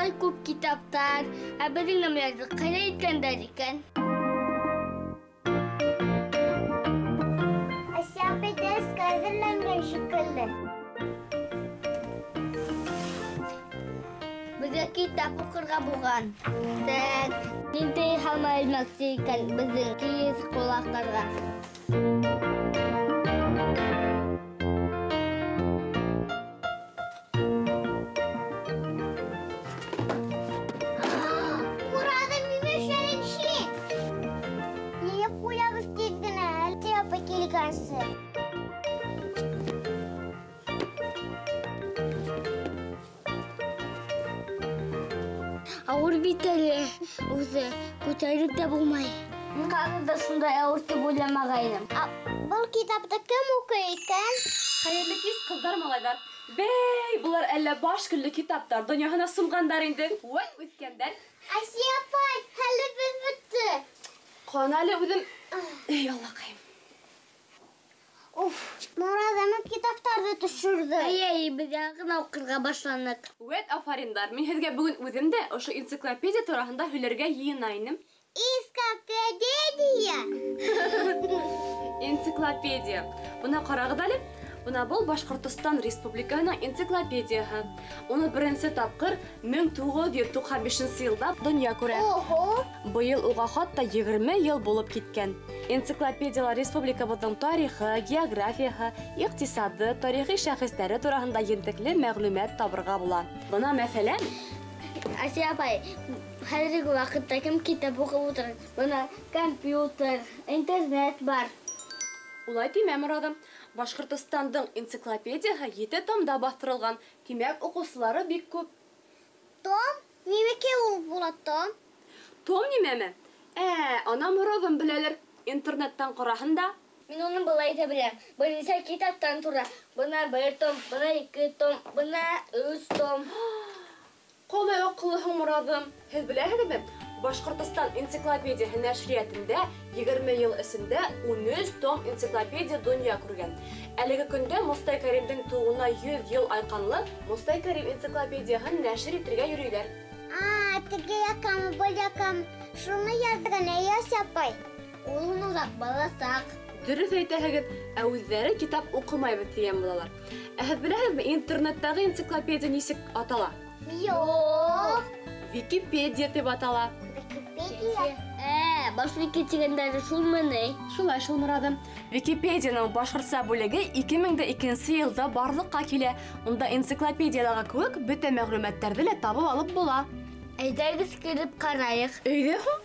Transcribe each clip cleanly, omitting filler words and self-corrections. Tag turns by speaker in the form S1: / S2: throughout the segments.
S1: Шулай күп китаптар, ә беҙҙең нәмәләрҙе ҡайҙа иткәндәр икән?
S2: Асия апай дәрескә әҙерләнгән шикелле.
S1: Беҙгә китап уҡырға булған. Так, ниндәй һалма элмәксе икән беҙҙең кейеҙ ҡолаҡтарға? Ауыр бит әле үҙе, күтәреп тә булмай. Мин ҡағыҙҙы шундай ауыр тип уйламағайным.
S2: Был китапты кем уҡый икән?
S3: Хәйерле кис, ҡыҙҙар, малайҙар. Бей, былар әллә баш көллө китаптар донъяһына сумғандар инде. Ой, үҫкәндәр.
S2: Асия апай, хәлебеҙ бөттө.
S3: Ҡана әле үҙем. Эй, Аллаҡайым.
S2: Уф, Морадым китаптарҙы төшөрҙө.
S1: Әй, беҙ яңы ғына уҡырға башланыҡ.
S3: Үәт, афариндар. Мин һеҙгә бөгөн үҙем дә ошо энциклопедия тураһында һөйләргә йыйына инем.
S2: Энциклопедия.
S3: Энциклопедия. Бына ҡарағыҙ әле. Бына был Башҡортостан Республикаһының энциклопедияһы. Уны беренсе тапҡыр 1995 йылда донъя күрә.
S2: Ого!
S3: Быйыл уға хатта 20 йыл булып киткән. Энциклопедияла республикабыҙҙың тарихы, географияһы, иҡтисады, тарихи шәхестәре тураһында ентекле мәғлүмәт табырға була. Бына мәҫәлән,
S1: Асия апай, хәҙерге ваҡытта кем китап уҡып ултыра? Бына компьютер, интернет бар.
S3: Улай тимә, Морадым. Башҡортостандың энциклопедияһы 7 томда баҫтырылған. Тимәк, уҡыусылары бик күп.
S2: Том? Нимәкәй ул була том?
S3: Том нимәме? Ана Морадым беләлер. Интернеттан ҡараһын да.
S1: Мин уны былай ҙа беләм. Бер нисә китаптан тора. Бына 1 том, бына 2 том, бына 3 том.
S3: Ҡалай аҡыллыһың, Морадым. Һеҙ беләһегеҙме? Башҡортостан энциклопедияһы нәшриәтендә 20 йыл эсендә 13 том энциклопедия донъя күргән. Әлеге көндә Мостай Кәримдең тыуыуына 100 йыл айҡанлы Мостай Кәрим энциклопедияһын нәшер итергә йөрөйҙәр.
S2: Теге яҡамы, был яҡамы, шуны яҙған Эйәс апай.
S1: Ул уныраҡ баласаҡ.
S3: Дөрөҫ әйтәһегеҙ, ә үҙҙәре китап уҡымайбыҙ тигән булалар. Ә һеҙ беләһегеҙме, интернеттағы энциклопедия нисек атала?
S2: Юҡ.
S3: Википедия тип атала.
S2: Википедия?
S1: Баш вики тигәндәре шулмы ни?
S3: Шулай шул, Морадым. Википедияның башҡортса бүлеге 2002 йылда барлыҡҡа килә. Унда энциклопедиялағы кеүек бөтә мәғлүмәттәрҙе лә табып алып була.
S1: Әйҙәгеҙ кереп ҡарайыҡ.
S3: Өйҙә һуң?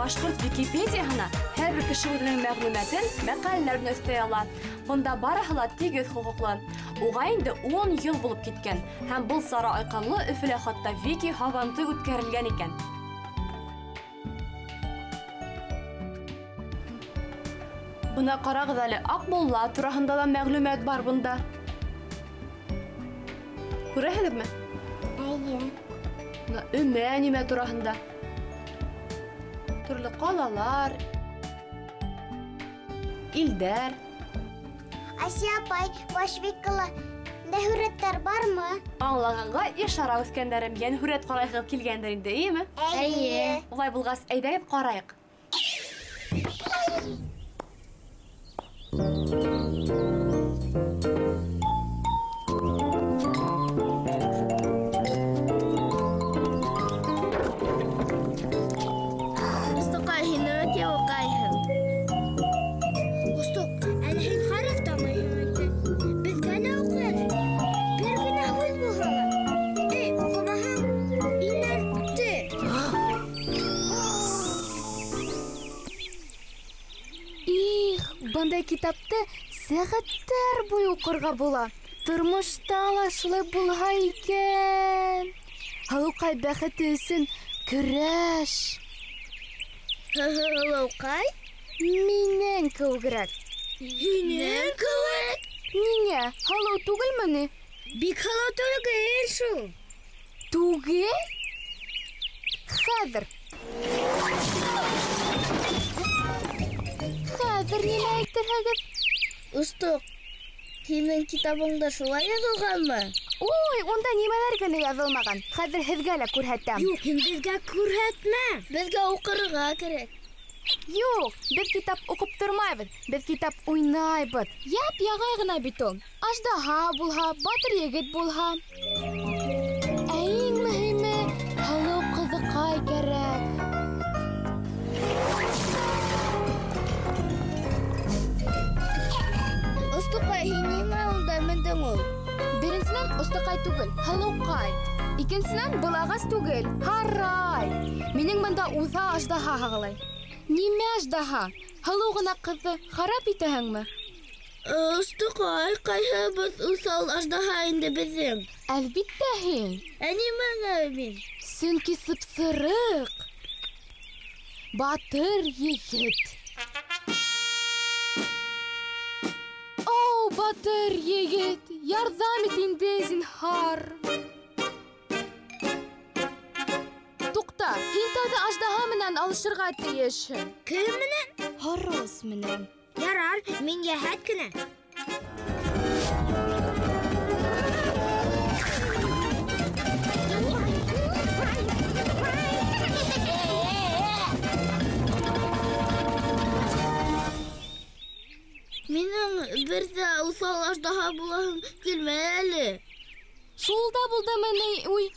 S3: Башҡорт Википедияһына һәр бер кеше үҙенең мәғлүмәтен, мәҡәләләрен өҫтәй ала. Бында барыһы ла тигеҙ хоҡуҡлы. Уға инде 10 йыл булып киткән һәм был сара айҡанлы Өфөлә хатта Вики һабантуй үткәрелгән икән. Бына ҡарағыҙ әле, Аҡмулла тураһында ла мәғлүмәт бар бында. Күрәһегеҙме?
S2: Эйе.
S3: Бына өмә нимә тураһында. Төрлө ҡалалар, илдәр.
S2: Асия апай, Башвикала һүрәттәр бармы?
S3: Аңлағанға ишара, үҫкәндәрем, йән һүрәт ҡарайһығыҙ килгәндер инде, эйеме?
S2: Эйе.
S3: Улай булғас, әйҙәгеҙ ҡарайыҡ.
S4: Бындай китапты сәғәттәр буйы уҡырға була. Тормошта ла шулай булһа икән. Һылыуҡай бәхете өсөн көрәш.
S1: Һылыуҡай?
S4: Минең кеүегерәк.
S1: Һинең кеүек?
S4: Ниңә? Һылыу түгелме ни?
S1: Бик һылыу түгел шул.
S4: Түгел? Хәҙер. Хәҙер нимә әйтерһегеҙ?
S1: Остоҡ, һинең китабыңда шулай яҙылғанмы?
S4: Ой, унда нимәләр генә яҙылмаған. Хәҙер һеҙгә лә күрһәтәм.
S1: Юҡ, һин беҙгә күрһәтмә. Беҙгә уҡырға кәрәк.
S4: Юҡ, беҙ китап уҡып тормайбыҙ, беҙ китап уйнайбыҙ. Яп-яғай ғына бит ул. Аждаһа булһа, батыр егет булһа. Ә иң мөһиме, һылыу ҡыҙыҡай кәрәк.
S1: Остоҡай, һин ниңә унда мендең ул?
S4: Беренсенән, остоҡай түгел, һылыуҡай. Икенсенән, был ағас түгел, һарай. Минең бында уҫал аждаһа һағылай. Нимә аждаһа? Һылыу ғына ҡыҙҙы харап итәһеңме?
S1: Остоҡай, ҡайһыбыҙ уҫал аждаһа инде беҙҙең?
S4: Әлбиттә һин.
S1: Ә нимәгә мин?
S4: Сөнки сыпсырыҡ, батыр егет. Оу, батыр егет, ярҙам ит инде, зинһар. Туҡта, һин тәүҙә аждаһа менән алышырға тейешһең.
S1: Кем менән?
S4: Һорос менән.
S1: Ярар, мин йәһәт кенә. Минең бер ҙә уҫал аждаһа булаһым килмәй әле.
S4: Шул да булдымы ни, уй?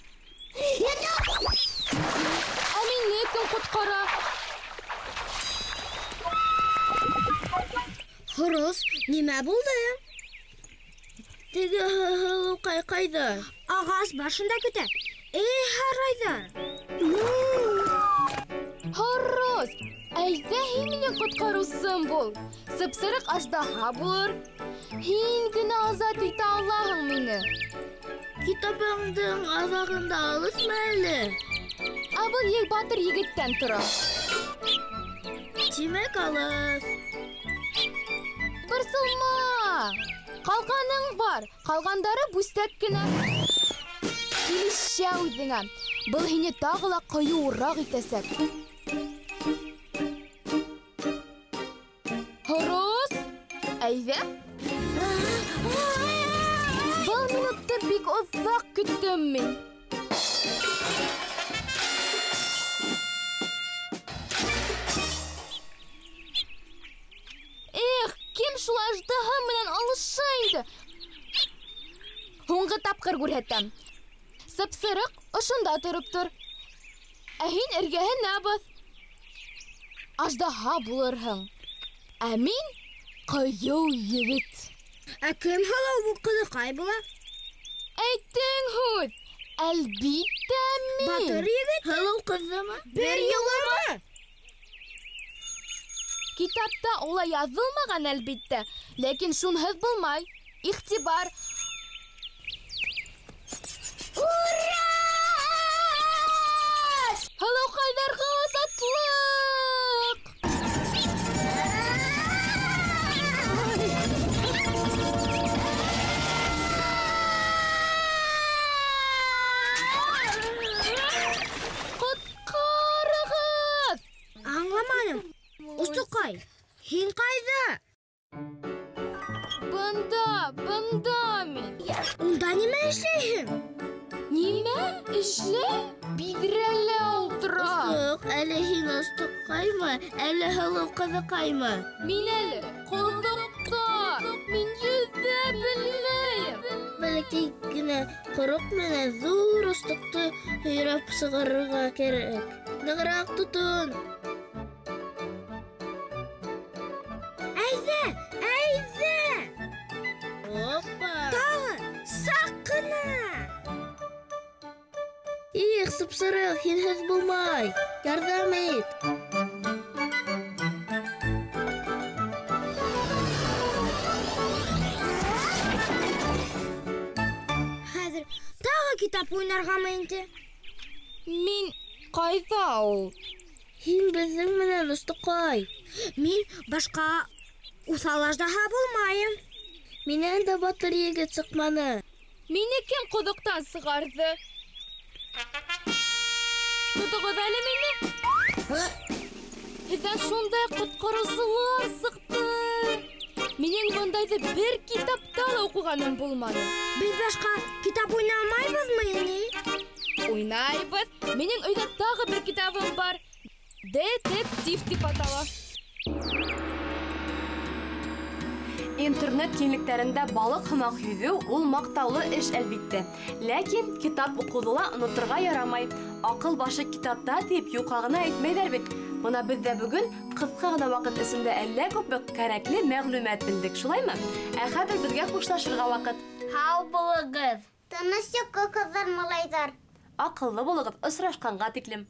S4: Ә мине кем ҡотҡара?
S1: Һорос, нимә булды? Теге һылыуҡай ҡайҙа? Ағас башында көтә. Эй, һарайҙар!
S4: Һорос, әйҙә һин минең ҡотҡарыусым бул. Сыпсырыҡ аждаһа булыр. Һин генә азат итә алаһың мине.
S1: Китабыңдың аҙағында алыҫмы әле?
S4: Ә был батыр егеттән тора.
S1: Тимәк, алыҫ.
S4: Борсолма! Ҡалғаның бар, ҡалғандары бүстәк кенә. Килешә үҙеңә. Был һине тағы ла ҡыйыуыраҡ итәсәк. Һорос, әйҙә. Был минутты бик оҙаҡ көттөм мин. Эх, кем шул аждаһа менән алыша инде? Һуңғы тапҡыр күрһәтәм. Сыпсырыҡ ошонда тороп тор. Ә һин эргәһенә баҫ. Аждаһа булырһың. Ә мин ҡыйыу егет.
S1: Ә кем һылыу бу ҡыҙыҡай була?
S4: Әйттең һүҙ. Әлбиттә мин.
S1: Батыр егет? Һылыу ҡыҙҙымы? Бер юлымы?
S4: Китапта улай яҙылмаған, әлбиттә, ләкин шунһыҙ булмай. Иғтибар!
S2: Ура!
S4: Һылыуҡайҙарға азатлыҡ! Ҡотҡарығыҙ!
S1: Аңламаным. Остоҡай, һин ҡайҙа?
S4: Бында, бында мин.
S1: Унда нимә эшләйһең?
S4: Нимә эшләй? Биҙрәлә ултыра.
S1: Остоҡ, әле һин остоҡҡаймы, әле һылыу ҡыҙыҡаймы?
S4: Мин әле ҡоҙоҡта. Мин йөҙә белмәйем.
S1: Бәләкәй генә ҡороҡ менән ҙур остоҡто һөйрәп сығарырға кәрәк. Нығыраҡ тотон. Әйҙә, әйҙә! Опа! Тағы, саҡ ҡына! Их, сыпсырыҡ, һинһеҙ булмай. Ярҙам ит. Хәҙер тағы китап уйнарғамы инде?
S4: Мин ҡайҙа ул?
S1: Һин беҙҙең менән, остоҡай. Мин башҡа уҫал аждаһа булмайым. Минән дә батыр егет сыҡманы.
S4: Мине кем ҡоҙоҡтан сығарҙы? Тотоғоҙ әле мине. Һеҙҙән шундай ҡотҡарыусылар сыҡты. Минең бындайҙы бер китапта ла уҡығаным булманы.
S1: Беҙ башҡа китап уйнамайбыҙмы ни?
S4: Уйнайбыҙ. Минең өйҙә тағы бер китабым бар. Детектив тип атала.
S3: Интернет киңлектәрендә балыҡ һымаҡ йөҙөү ул маҡтаулы эш әлбиттә. Ләкин китап уҡыуҙы ла оноторға ярамай. Аҡыл башы китапта тип юҡҡа ғына әйтмәйҙәр бит. Бына беҙ ҙә бөгөн ҡыҫҡа ғына ваҡыт эсендә әллә күпме кәрәкле мәғлүмәт белдек, шулаймы? Ә хәҙер беҙгә хушлашырға ваҡыт.
S1: Һау булығыҙ.
S2: Тыныс йоҡо, ҡыҙҙар, малайҙар.
S3: Аҡыллы булығыҙ, осрашҡанға тиклем.